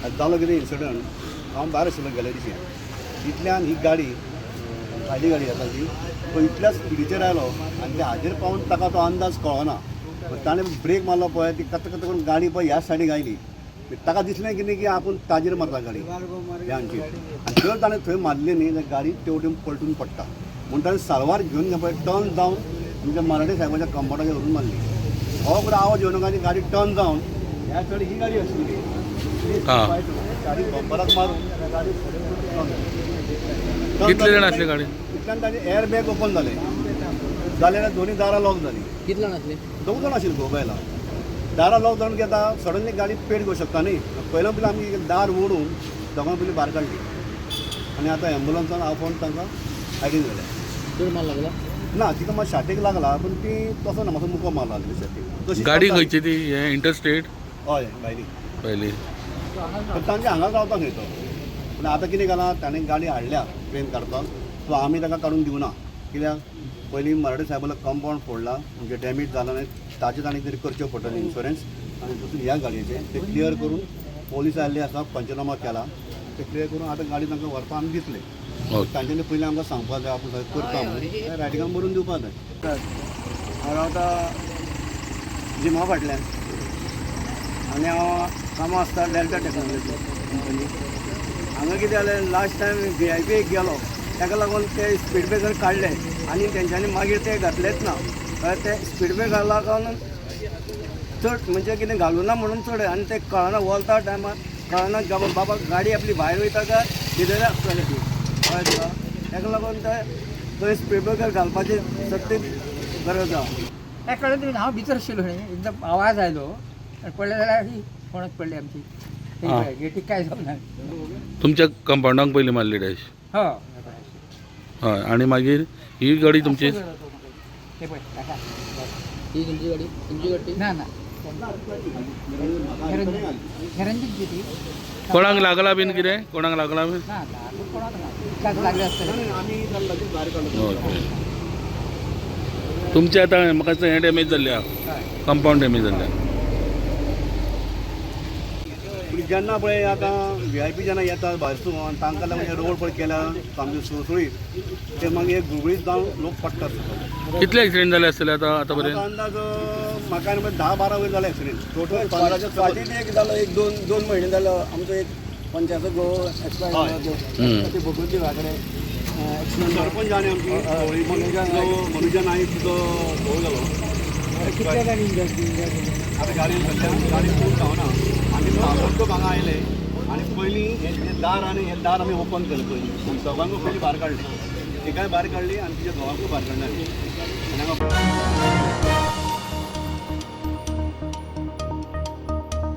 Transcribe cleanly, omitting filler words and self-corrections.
आतां जालो कितें इन्सिडंट, हांव भायर आशिल्लो गॅलरीचे, इतल्यान ही गाडी भायली गाडी आसा ती तो इतल्या स्पिडीचेर आयलो आनी ते हाजेर पावून ताका तो अंदाज कळना. ताणें ब्रेक मारलो पळय, ती कत कत करून गाडी पळय ह्या सायडीक आयली. ताका दिसलें कितें की आपूण ताजेर मारता गाडी ह्या हांचेर, आनी जर ताणें थंय मारली न्ही जाल्यार गाडी तेवटेन पलटून पडटा म्हूण ताणें सालवार घेवन पळय टर्न जावन आमच्या मराठे साहेबाच्या कंपाउंडाचेर व्हरून मारली. हो फुडें आवाज येवं नाका आनी गाडी टर्न जावन ह्या सायड ही गाडी आशिल्ली, गाडी बंपराक मारून गाडी फुडें टर्न जाली. कितले जाण आसले गाडी? इतल्यान ताजे एअर बॅग ओपन जाले, जाल्यार दोनी दारां लॉक जाली. कितले जाण आसले? दोग जाण आशिल्ले घोव-बायलां. दारां लॉक जावन की आतां सडनली गाडी पेट घेवंक शकता न्ही. पयलो पयलीं आमी दार ओडून दोगां पयलीं भायर काडली आनी आतां एम्बुलन्सान आपोवन तांकां सायडीन व्हेले. चड मार लागला? ना, तिका मात शाटीक लागला, पूण ती तसो ना, मातसो मुको मारला शाटीक तशी. गाडी खंयची ती? हे इंटरस्टेट? हय, भायली. पयली. पण तांचे हांगाच रावता खंय तो. पूण आतां कितें केलां ताणें, गाडी हाडल्या क्रेन काडपाक, सो आमी ताका काडून दिवना. कित्याक पयलीं मराठे साहेबालो कंपावंड फोडला म्हणजे डॅमेज जाला न्ही, ताचें ताणें कितें करचें पडटलें इन्शुरन्स आनी दुसरें ह्या गाडयेचें ते क्लियर करून, पोलीस आयिल्ले आसा, पंचनामा केला, ते क्लियर करून आतां गाडी तांकां व्हरपाक आमी दितले. तांच्यांनी पयलीं आमकां सांगपाक जाय, आपूण सगळें करता म्हणून रायटिंगान बरोवन दिवपाक जाय. हांव रावता जिमा फाटल्यान आनी हांव कामां आसता डेल्टा टेक्नॉलॉजी कंपनी. हांगा कितें जालें, लास्ट टायम VIP एक गेलो, ताका लागून ते स्पीड ब्रेकर काडले आनी तेंच्यांनी मागीर ते घातलेच ना. कळ्ळें? ते स्पीड ब्रेकर लागून चड म्हणजे कितें घालूना म्हणून चड, आनी ते कळना, वलता टायमार कळना बाबा गाडी आपली भायर वयता काय भितर आसतली ती. कळ्ळें तुका? ताका लागून ते थंय स्पीड ब्रेकर घालपाची सत्य गरज आहा. काय कळ्ळें तुमी, हांव भितर आशिल्लो न्ही, एकदम आवाज आयलो आनी पडले जाल्यार ही कोणाक पडली आमची. गेटीक काय जावं ना. तुमच्या कंपाऊंडाक पयली मारली डॅश? हो. हय, आनी मागीर ही गाडी तुमची? ते पळय ताका. ही तुमची गाडी? तुमची गाडी? ना ना, हेरंजीत ती. कोणाक लागला बीन कितें? कोणाक लागला बीन? ना, लागून कोणाक ना, उदकाक लागले आसतले. आमी ताका लगेच भायर काडलो. ओके. तुमचे आतां म्हाका दिसता हें डॅमेज जाल्लें आहा, कंपाऊंड डॅमेज जाल्लें. पूण जेन्ना पळय आतां VIP जेन्ना येतात भायरसून आनी तांकां लागून हे रोड पळय केल्या सामके सुळसुळीत, ते मागीर एक गुळगुळीत जावन लोक पडटात. कितले एक्सिडेंट जाले आसतले आतां आतां पर्यंत? म्हाका अंदाज म्हाका आनी 10-12 वयर जाले एक्सिडेंट टोटल, 15च्या. फाटीं एक जालो, एक दोन दोन म्हयने जालो, आमचो एक पंचायत घोव एक्सपायर जालो. ते भगवती कडेन एक्सिडंट. सरपंच आनी आमची मनुजा नाईक, तिचो घोव जालो. कितले जाण इंजर्ड? आतां गाडी सद्या गाडी पूर्ण जावना. आनी ताबडतोब हांगा आयले आनी पयलीं हें दार आनी हें दार आमी ओपन केलें पयलीं आनी दोगांकूय पयलीं भायर काडलें. तिकाय भायर काडली आनी तिच्या घोवाकूय भायर काडलें आनी हांगा